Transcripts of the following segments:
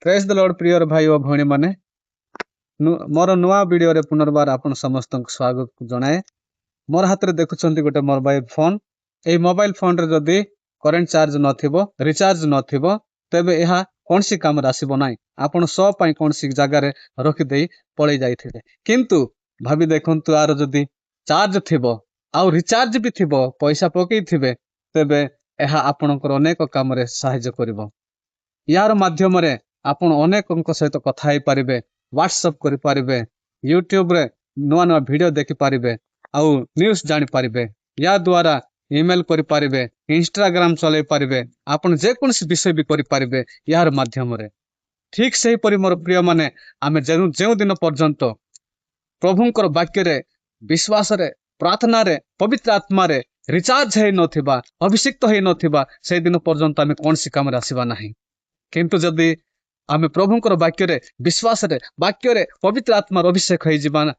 ପ୍ରେଜ୍ ଦ ଲର୍ଡ। ପ୍ରିୟ ଭାଇ ଓ ଭଉଣୀମାନେ, ମୋର ନୂଆ ଭିଡ଼ିଓରେ ପୁନର୍ବାର ଆପଣ ସମସ୍ତଙ୍କୁ ସ୍ୱାଗତ ଜଣାଏ। ମୋର ହାତରେ ଦେଖୁଛନ୍ତି ଗୋଟେ ମୋବାଇଲ ଫୋନ୍। ଏହି ମୋବାଇଲ ଫୋନରେ ଯଦି କରେଣ୍ଟ ଚାର୍ଜ ନଥିବ, ରିଚାର୍ଜ ନଥିବ, ତେବେ ଏହା କୌଣସି କାମରେ ଆସିବ ନାହିଁ। ଆପଣ ଶୋ ପାଇଁ କୌଣସି ଜାଗାରେ ରଖିଦେଇ ପଳେଇ ଯାଇଥିବେ। କିନ୍ତୁ ଭାବି ଦେଖନ୍ତୁ, ଆର ଯଦି ଚାର୍ଜ ଥିବ ଆଉ ରିଚାର୍ଜ ବି ଥିବ, ପଇସା ପକେଇଥିବେ, ତେବେ ଏହା ଆପଣଙ୍କର ଅନେକ କାମରେ ସାହାଯ୍ୟ କରିବ। ୟାର ମାଧ୍ୟମରେ ଆପଣ ଅନେକଙ୍କ ସହିତ କଥା ହେଇପାରିବେ, ହ୍ୱାଟ୍ସଅପ୍ କରିପାରିବେ, ୟୁଟ୍ୟୁବରେ ନୂଆ ନୂଆ ଭିଡ଼ିଓ ଦେଖିପାରିବେ ଆଉ ନ୍ୟୁଜ୍ ଜାଣିପାରିବେ। ୟା ଦ୍ୱାରା ଇମେଲ କରିପାରିବେ, ଇନଷ୍ଟାଗ୍ରାମ ଚଲେଇ ପାରିବେ, ଆପଣ ଯେକୌଣସି ବିଷୟ ବି କରିପାରିବେ ଏହାର ମାଧ୍ୟମରେ। ଠିକ୍ ସେହିପରି ମୋର ପ୍ରିୟମାନେ, ଆମେ ଯେଉଁ ଯେଉଁଦିନ ପର୍ଯ୍ୟନ୍ତ ପ୍ରଭୁଙ୍କର ବାକ୍ୟରେ, ବିଶ୍ୱାସରେ, ପ୍ରାର୍ଥନାରେ, ପବିତ୍ର ଆତ୍ମାରେ ରିଚାର୍ଜ ହେଇନଥିବା, ଅଭିଷିକ୍ତ ହେଇନଥିବା, ସେଇଦିନ ପର୍ଯ୍ୟନ୍ତ ଆମେ କୌଣସି କାମରେ ଆସିବା ନାହିଁ। କିନ୍ତୁ ଯଦି ଆମେ ପ୍ରଭୁଙ୍କର ବାକ୍ୟରେ, ବିଶ୍ୱାସରେ, ବାକ୍ୟରେ, ପବିତ୍ର ଆତ୍ମାର ଅଭିଷେକ ହେଇଯିବା ନା,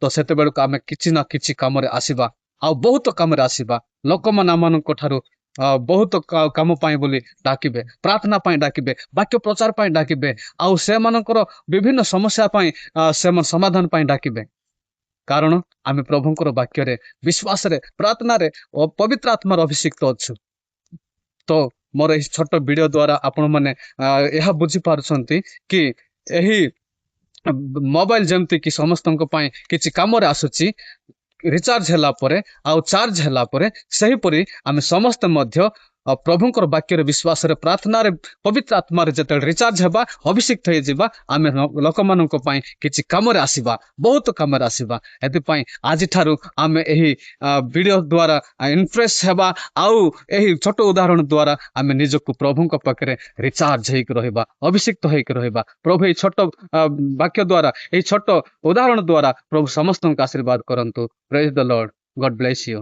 ତ ସେତେବେଳକୁ ଆମେ କିଛି ନା କିଛି କାମରେ ଆସିବା ଆଉ ବହୁତ କାମରେ ଆସିବା। ଲୋକମାନେ ଆମମାନଙ୍କ ଠାରୁ ବହୁତ କାମ ପାଇଁ ବୋଲି ଡାକିବେ, ପ୍ରାର୍ଥନା ପାଇଁ ଡାକିବେ, ବାକ୍ୟ ପ୍ରଚାର ପାଇଁ ଡାକିବେ ଆଉ ସେମାନଙ୍କର ବିଭିନ୍ନ ସମସ୍ୟା ପାଇଁ ସେମାନେ ସମାଧାନ ପାଇଁ ଡାକିବେ। କାରଣ ଆମେ ପ୍ରଭୁଙ୍କର ବାକ୍ୟରେ, ବିଶ୍ୱାସରେ, ପ୍ରାର୍ଥନାରେ ଓ ପବିତ୍ର ଆତ୍ମାର ଅଭିଷିକ୍ତ ଅଛୁ। ତ ମୋର ଏହି ଛୋଟ ଭିଡ଼ିଓ ଦ୍ୱାରା ଆପଣମାନେ ଏହା ବୁଝିପାରୁଛନ୍ତି କି ଏହି ମୋବାଇଲ ଯେମିତି କି ସମସ୍ତଙ୍କ ପାଇଁ କିଛି କାମରେ ଆସୁଛି ରିଚାର୍ଜ ହେଲା ପରେ ଆଉ ଚାର୍ଜ ହେଲା ପରେ, ସେହିପରି ଆମେ ସମସ୍ତେ ମଧ୍ୟ ପ୍ରଭୁଙ୍କର ବାକ୍ୟରେ, ବିଶ୍ୱାସରେ, ପ୍ରାର୍ଥନାରେ, ପବିତ୍ର ଆତ୍ମାରେ ଯେତେବେଳେ ରିଚାର୍ଜ ହେବା, ଅଭିଷିକ୍ତ ହେଇଯିବା, ଆମେ ଲୋକମାନଙ୍କ ପାଇଁ କିଛି କାମରେ ଆସିବା, ବହୁତ କାମରେ ଆସିବା। ଏଥିପାଇଁ ଆଜିଠାରୁ ଆମେ ଏହି ଭିଡ଼ିଓ ଦ୍ୱାରା ଇମ୍ପ୍ରେସ୍ ହେବା ଆଉ ଏହି ଛୋଟ ଉଦାହରଣ ଦ୍ୱାରା ଆମେ ନିଜକୁ ପ୍ରଭୁଙ୍କ ପାଖରେ ରିଚାର୍ଜ ହେଇକି ରହିବା, ଅଭିଷିକ୍ତ ହେଇକି ରହିବା। ପ୍ରଭୁ ଏହି ଛୋଟ ବାକ୍ୟ ଦ୍ୱାରା, ଏହି ଛୋଟ ଉଦାହରଣ ଦ୍ୱାରା ପ୍ରଭୁ ସମସ୍ତଙ୍କୁ ଆଶୀର୍ବାଦ କରନ୍ତୁ। Praise the Lord. God bless you.